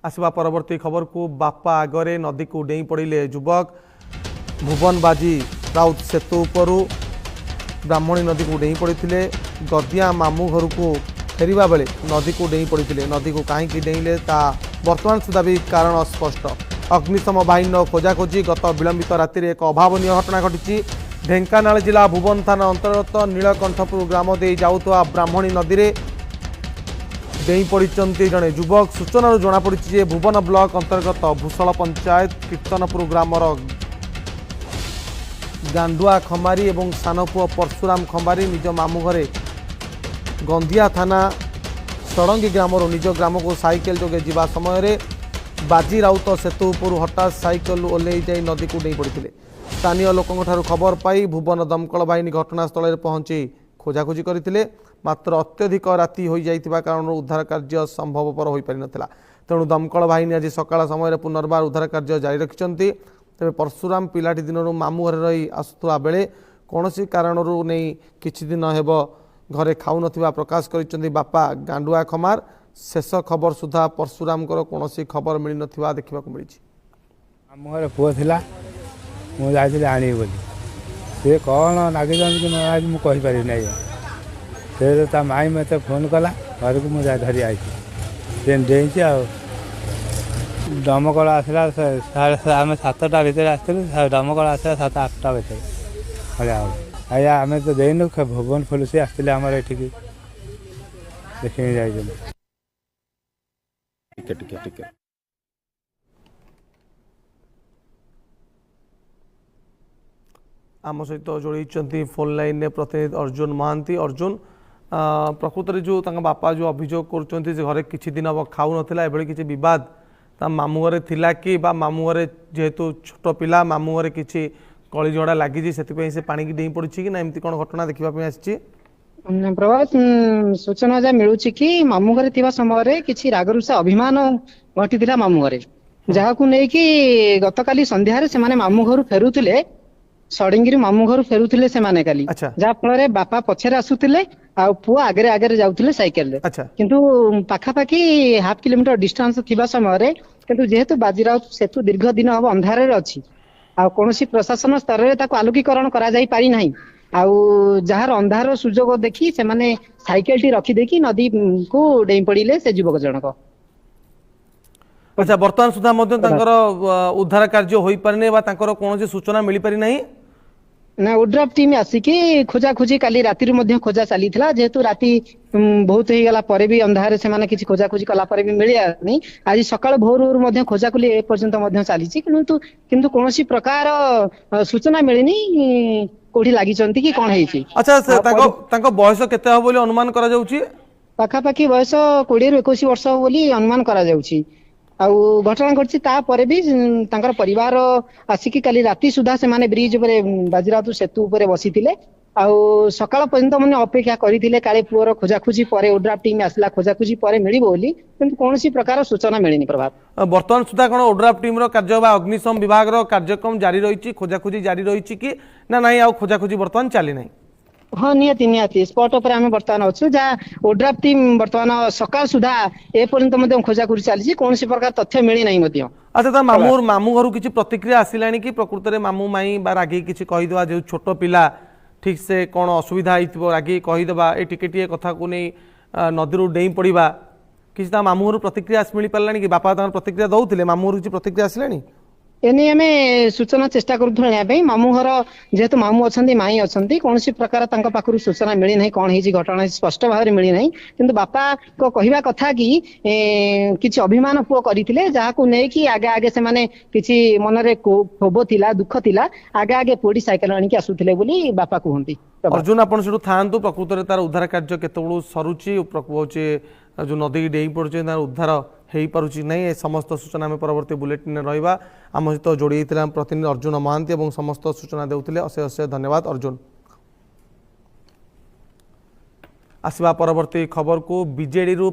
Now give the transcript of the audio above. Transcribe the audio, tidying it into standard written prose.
ଆସିବା ପରବର୍ତ୍ତୀ ଖବରକୁ। ବାପା ଆଗରେ ନଦୀକୁ ଡେଇଁ ପଡ଼ିଲେ ଯୁବକ। ଭୁବନ ବାଜି ରାଉତ ସେତୁ ଉପରୁ ବ୍ରାହ୍ମଣୀ ନଦୀକୁ ଡେଇଁ ପଡ଼ିଥିଲେ। ଗଦିଆ ମାମୁଁ ଘରକୁ ଫେରିବା ବେଳେ ନଦୀକୁ ଡେଇଁ ପଡ଼ିଥିଲେ। ନଦୀକୁ କାହିଁକି ଡେଇଁଲେ ତା ବର୍ତ୍ତମାନ ସୁଦ୍ଧା ବି କାରଣ ଅସ୍ପଷ୍ଟ। ଅଗ୍ନିଶମ ବାହିନୀର ଖୋଜାଖୋଜି। ଗତ ବିଳମ୍ବିତ ରାତିରେ ଏକ ଅଭାବନୀୟ ଘଟଣା ଘଟିଛି। ଢେଙ୍କାନାଳ ଜିଲ୍ଲା ଭୁବନ ଥାନା ଅନ୍ତର୍ଗତ ନୀଳକଣ୍ଠପୁର ଗ୍ରାମ ଦେଇ ଯାଉଥିବା ବ୍ରାହ୍ମଣୀ ନଦୀରେ ଡେଇଁ ପଡ଼ିଛନ୍ତି ଜଣେ ଯୁବକ। ସୂଚନାରୁ ଜଣାପଡ଼ିଛି ଯେ ଭୁବନ ବ୍ଲକ ଅନ୍ତର୍ଗତ ଭୂଷଳ ପଞ୍ଚାୟତ କୀର୍ତ୍ତନପୁର ଗ୍ରାମର ଗାଣ୍ଡୁଆ ଖମାରୀ ଏବଂ ସାନପୁଅ ପରଶୁରାମ ଖମାରୀ ନିଜ ମାମୁଁ ଘରେ ଗନ୍ଧିଆ ଥାନା ଷଡ଼ଙ୍ଗୀ ଗ୍ରାମରୁ ନିଜ ଗ୍ରାମକୁ ସାଇକେଲ ଯୋଗେ ଯିବା ସମୟରେ ବାଜି ରାଉତ ସେତୁ ଉପରୁ ହଠାତ୍ ସାଇକେଲରୁ ଓହ୍ଲେଇ ଯାଇ ନଦୀକୁ ଡେଇଁ ପଡ଼ିଥିଲେ। ସ୍ଥାନୀୟ ଲୋକଙ୍କଠାରୁ ଖବର ପାଇ ଭୁବନ ଦମକଳ ବାହିନୀ ଘଟଣାସ୍ଥଳରେ ପହଞ୍ଚି ଖୋଜାଖୋଜି କରିଥିଲେ। ମାତ୍ର ଅତ୍ୟଧିକ ରାତି ହୋଇଯାଇଥିବା କାରଣରୁ ଉଦ୍ଧାର କାର୍ଯ୍ୟ ସମ୍ଭବପର ହୋଇପାରିନଥିଲା। ତେଣୁ ଦମକଳ ବାହିନୀ ଆଜି ସକାଳ ସମୟରେ ପୁନର୍ବାର ଉଦ୍ଧାର କାର୍ଯ୍ୟ ଜାରି ରଖିଛନ୍ତି। ତେବେ ପରଶୁରାମ ପିଲାଟି ଦିନରୁ ମାମୁଁ ଘରେ ରହି ଆସୁଥିବା ବେଳେ କୌଣସି କାରଣରୁ ନେଇ କିଛି ଦିନ ହେବ ଘରେ ଖାଉନଥିବା ପ୍ରକାଶ କରିଛନ୍ତି ବାପା ଗାଣ୍ଡୁଆ ଖମାର। ଶେଷ ଖବର ସୁଦ୍ଧା ପରଶୁରାମଙ୍କର କୌଣସି ଖବର ମିଳିନଥିବା ଦେଖିବାକୁ ମିଳିଛି। ଆମ ଘରେ ପୁଅ ଥିଲା, ମୁଁ ଯାଇଥିଲି ଆଣିବି ବୋଲି। ସେ କ'ଣ ନାଗିଛନ୍ତି କି ନ ନାଗି ମୁଁ କହିପାରିବିନି ଆଜ୍ଞା। ସେ ତା ମାଇଁ ମୋତେ ଫୋନ୍ କଲା ଘରକୁ, ମୁଁ ଯାଇ ଧରି ଆଇଛି। ସେ ଡେଇଁଛି ଆଉ ଦମକଳ ଆସିଲା ଆମେ 7ଟା ଭିତରେ ଆସିଥିଲୁ। ଦମକଳ ଆସିଲା 7-8ଟା ଭିତରେ ଭଳିଆ ହବ ଆଜ୍ଞା। ଆମେ ତ ଦେଇନୁ, ଭୁବନ ପୋଲିସ ଆସିଥିଲେ ଆମର ଏଠିକି, ଦେଖିକି ଯାଇଛନ୍ତି। ଟିକେ ଟିକେ ଟିକେ। ଆମ ସହିତ ଯୋଡ଼ିଛନ୍ତି ଫୋନ୍ ଲାଇନ୍ରେ ପ୍ରତିନିଧି ଅର୍ଜୁନ ମହାନ୍ତି। ଅର୍ଜୁନ, ପ୍ରକୃତରେ ଯେଉଁ ତାଙ୍କ ବାପା ଯେଉଁ ଅଭିଯୋଗ କରୁଛନ୍ତି ଯେ ଘରେ କିଛି ଦିନ ହେବ ଖାଉନଥିଲା, ଏଭଳି କିଛି ବିବାଦ ତା ମାମୁଁ ଘରେ ଥିଲା କି ବା ମାମୁଁ ଘରେ ଯେହେତୁ ଛୋଟ ପିଲା, ମାମୁଁ ଘରେ କିଛି କଳି ଝଗଡ଼ା ଲାଗିଛି, ସେଥିପାଇଁ ସେ ପାଣିକି ଡେଇଁ ପଡ଼ିଛି କି ନା ଏମିତି କ'ଣ ଘଟଣା ଦେଖିବା ପାଇଁ ଆସିଛି? ପ୍ରଭାତ, ସୂଚନା ଯାହା ମିଳୁଛି କି ମାମୁଁ ଘରେ ଥିବା ସମୟରେ କିଛି ରାଗରୁଷା ଅଭିମାନ ଘଟିଥିଲା ମାମୁଁ ଘରେ, ଯାହାକୁ ନେଇକି ଗତକାଲି ସନ୍ଧ୍ୟାରେ ସେମାନେ ମାମୁଁ ଘରୁ ଫେରୁଥିଲେ। ସଡିଙ୍ଗିରୁ ମାମୁଁ ଘରୁ ଫେରୁଥିଲେ ସେମାନେ କାଲି, ଯାହା ଫଳରେ ବାପା ପଛରେ ଆସୁଥିଲେ ଆଉ ପୁଅ ଆଗରେ ଆଗରେ ଯାଉଥିଲେ ସାଇକେଲରେ। କିନ୍ତୁ ପାଖାପାଖି ହାଫ କିଲୋମିଟର ଡିଷ୍ଟାନ୍ସ ଥିବା ସମୟରେ, କିନ୍ତୁ ଯେହେତୁ ବାଜିରାଉତ ସେତୁ ଦୀର୍ଘ ଦିନ ହବ ଅନ୍ଧାରରେ ଅଛି ଆଉ କୌଣସି ପ୍ରଶାସନ ସ୍ତରରେ ତାକୁ ଆଲୋକୀକରଣ କରାଯାଇ ପାରିନାହିଁ, ଆଉ ଯାହାର ଅନ୍ଧାର ସୁଯୋଗ ଦେଖି ସେମାନେ ସାଇକେଲଟି ରଖିଦେଇକି ନଦୀକୁ ଡେଇଁ ପଡିଲେ ସେ ଯୁବକ ଜଣକ। ଆଚ୍ଛା, ବର୍ତ୍ତମାନ ସୁଦ୍ଧା ମଧ୍ୟ ତାଙ୍କର ଉଦ୍ଧାର କାର୍ଯ୍ୟ ହୋଇପାରିନି ବା ତାଙ୍କର କୌଣସି ସୂଚନା ମିଳିପାରି ନାହିଁ? ନା, ଓଡ୍ରାଫ ଟିମ୍ ଆସିକି ଖୋଜାଖୋଜି କାଲି ରାତିରୁ ମଧ୍ୟ ଖୋଜା ଚାଲିଥିଲା। ଯେହେତୁ ରାତି ବହୁତ ହେଇଗଲା ପରେ ବି ଅନ୍ଧାରରେ ସେମାନେ କିଛି ଖୋଜାଖୋଜି କଲା ପରେ ବି ମିଳିଲାନି, ଆଜି ସକାଳ ଭୋରୁ ମଧ୍ୟ ଖୋଜାଖୋଲି ଏ ପର୍ଯ୍ୟନ୍ତ ମଧ୍ୟ ଚାଲିଛି, କିନ୍ତୁ କୌଣସି ପ୍ରକାର ସୂଚନା ମିଳିନି କୋଉଠି ଲାଗିଛନ୍ତି କି କଣ ହେଇଛି। ଆଚ୍ଛା, ତାଙ୍କ ବୟସ କେତେ ହେବ ବୋଲି ଅନୁମାନ କରାଯାଉଛି? ପାଖାପାଖି ବୟସ 20ରୁ 21 ବର୍ଷ ବୋଲି ଅନୁମାନ କରାଯାଉଛି। ଆଉ ଘଟଣା ଘଟିଛି ତାପରେ ବି ତାଙ୍କର ପରିବାର ଆସିକି କାଲି ରାତି ସୁଦ୍ଧା ସେମାନେ ବ୍ରିଜ ଉପରେ, ବାଜିରାଉତ ସେତୁ ଉପରେ ବସିଥିଲେ ଆଉ ସକାଳ ପର୍ଯ୍ୟନ୍ତ ମାନେ ଅପେକ୍ଷା କରିଥିଲେ, କାଳେ ପୁଅର ଖୋଜାଖୋଜି ପରେ ଓଡ୍ରାଫ ଟିମ୍ ଆସିଲା, ଖୋଜାଖୋଜି ପରେ ମିଳିବ ବୋଲି, କିନ୍ତୁ କୌଣସି ପ୍ରକାର ସୂଚନା ମିଳିନି ପ୍ରଭାତ। ବର୍ତ୍ତମାନ ସୁଦ୍ଧା କ'ଣ ଓଡ୍ରାଫ ଟିମ୍ର କାର୍ଯ୍ୟ ବା ଅଗ୍ନିଶମ ବିଭାଗର କାର୍ଯ୍ୟକ୍ରମ ଜାରି ରହିଛି, ଖୋଜାଖୋଜି ଜାରି ରହିଛି କି ନା ନାହିଁ, ଆଉ ଖୋଜାଖୋଜି ବର୍ତ୍ତମାନ ଚାଲି ନାହିଁ? ହଁ, ନିହାତି ନିହାତି ସ୍ପଟ ଉପରେ ଆମେ ବର୍ତ୍ତମାନ ଅଛୁ। ଯାହା ଓଡ୍ରାଫ ଟିମ୍ ବର୍ତ୍ତମାନ ସକାଳ ସୁଦ୍ଧା ଏ ପର୍ଯ୍ୟନ୍ତ ମଧ୍ୟ ଖୋଜାଖୋଜି ଚାଲିଛି, କୌଣସି ପ୍ରକାର ତଥ୍ୟ ମିଳିନାହିଁ ମଧ୍ୟ। ଆଚ୍ଛା, ତା ମାମୁଁ ଘରୁ କିଛି ପ୍ରତିକ୍ରିୟା ଆସିଲାଣି କି? ପ୍ରକୃତରେ ମାମୁଁ ମାଇଁ ବା ରାଗିକି କିଛି କହିଦେବା, ଯେଉଁ ଛୋଟ ପିଲା ଠିକ୍ ସେ କ'ଣ ଅସୁବିଧା ହେଇଥିବ, ରାଗିକି କହିଦେବା, ଏ ଟିକେ ଟିକେ କଥାକୁ ନେଇ ନଦୀରୁ ଡେଇଁ ପଡ଼ିବା, କିଛି ତା ମାମୁଁ ଘରୁ ପ୍ରତିକ୍ରିୟା ମିଳିପାରିଲାଣି କି? ବାପା ତାଙ୍କର ପ୍ରତିକ୍ରିୟା ଦଉଥିଲେ, ମାମୁଁ ଘରୁ କିଛି ପ୍ରତିକ୍ରିୟା ଆସିଲାଣି? ଏନେଇ ଆମେ ସୂଚନା ଚେଷ୍ଟା କରୁଥିଲୁ ଆଣିବା ପାଇଁ। ମାମୁଁ ଘର ଯେହେତୁ ମାମୁଁ ଅଛନ୍ତି, ମାଇଁ ଅଛନ୍ତି, କୌଣସି ପ୍ରକାର ତାଙ୍କ ପାଖରୁ ସୂଚନା ମିଳିନାହିଁ, କଣ ହେଇଛି ଘଟଣା ସ୍ପଷ୍ଟ ଭାବରେ ମିଳିନାହିଁ। କିନ୍ତୁ ବାପାଙ୍କ କହିବା କଥା କି କିଛି ଅଭିମାନ ପୁଅ କରିଥିଲେ, ଯାହାକୁ ନେଇକି ଆଗେ ଆଗେ ସେମାନେ କିଛି ମନରେ କ୍ଷୋଭ ଥିଲା, ଦୁଃଖ ଥିଲା, ଆଗେ ଆଗେ ପୁଅଟି ସାଇକେଲ ଆଣିକି ଆସୁଥିଲେ ବୋଲି ବାପା କୁହନ୍ତି। ଅର୍ଜୁନ, ଆପଣ ସେଠୁ ଥାଆନ୍ତୁ। ପ୍ରକୃତରେ ତାର ଉଦ୍ଧାର କାର୍ଯ୍ୟ କେତେବେଳୁ ସରୁଛି, ହେଉଛି ଯେଉଁ ନଦୀକି ଡେଇଁ ପଡ଼ୁଛି ତାର ଉଦ୍ଧାର ହେଇପାରୁଛି ନାହିଁ, ଏ ସମସ୍ତ ସୂଚନା ଆମେ ପରବର୍ତ୍ତୀ ବୁଲେଟିନରେ ରହିବା। ଆମ ସହିତ ଯୋଡ଼ି ହେଇଥିଲେ ଆମ ପ୍ରତିନିଧି ଅର୍ଜୁନ ମହାନ୍ତି ଏବଂ ସମସ୍ତ ସୂଚନା ଦେଉଥିଲେ। ଅଶେଷ ଅଶେଷ ଧନ୍ୟବାଦ ଅର୍ଜୁନ। ଆସିବା ପରବର୍ତ୍ତୀ ଖବରକୁ। ବିଜେଡ଼ିରୁ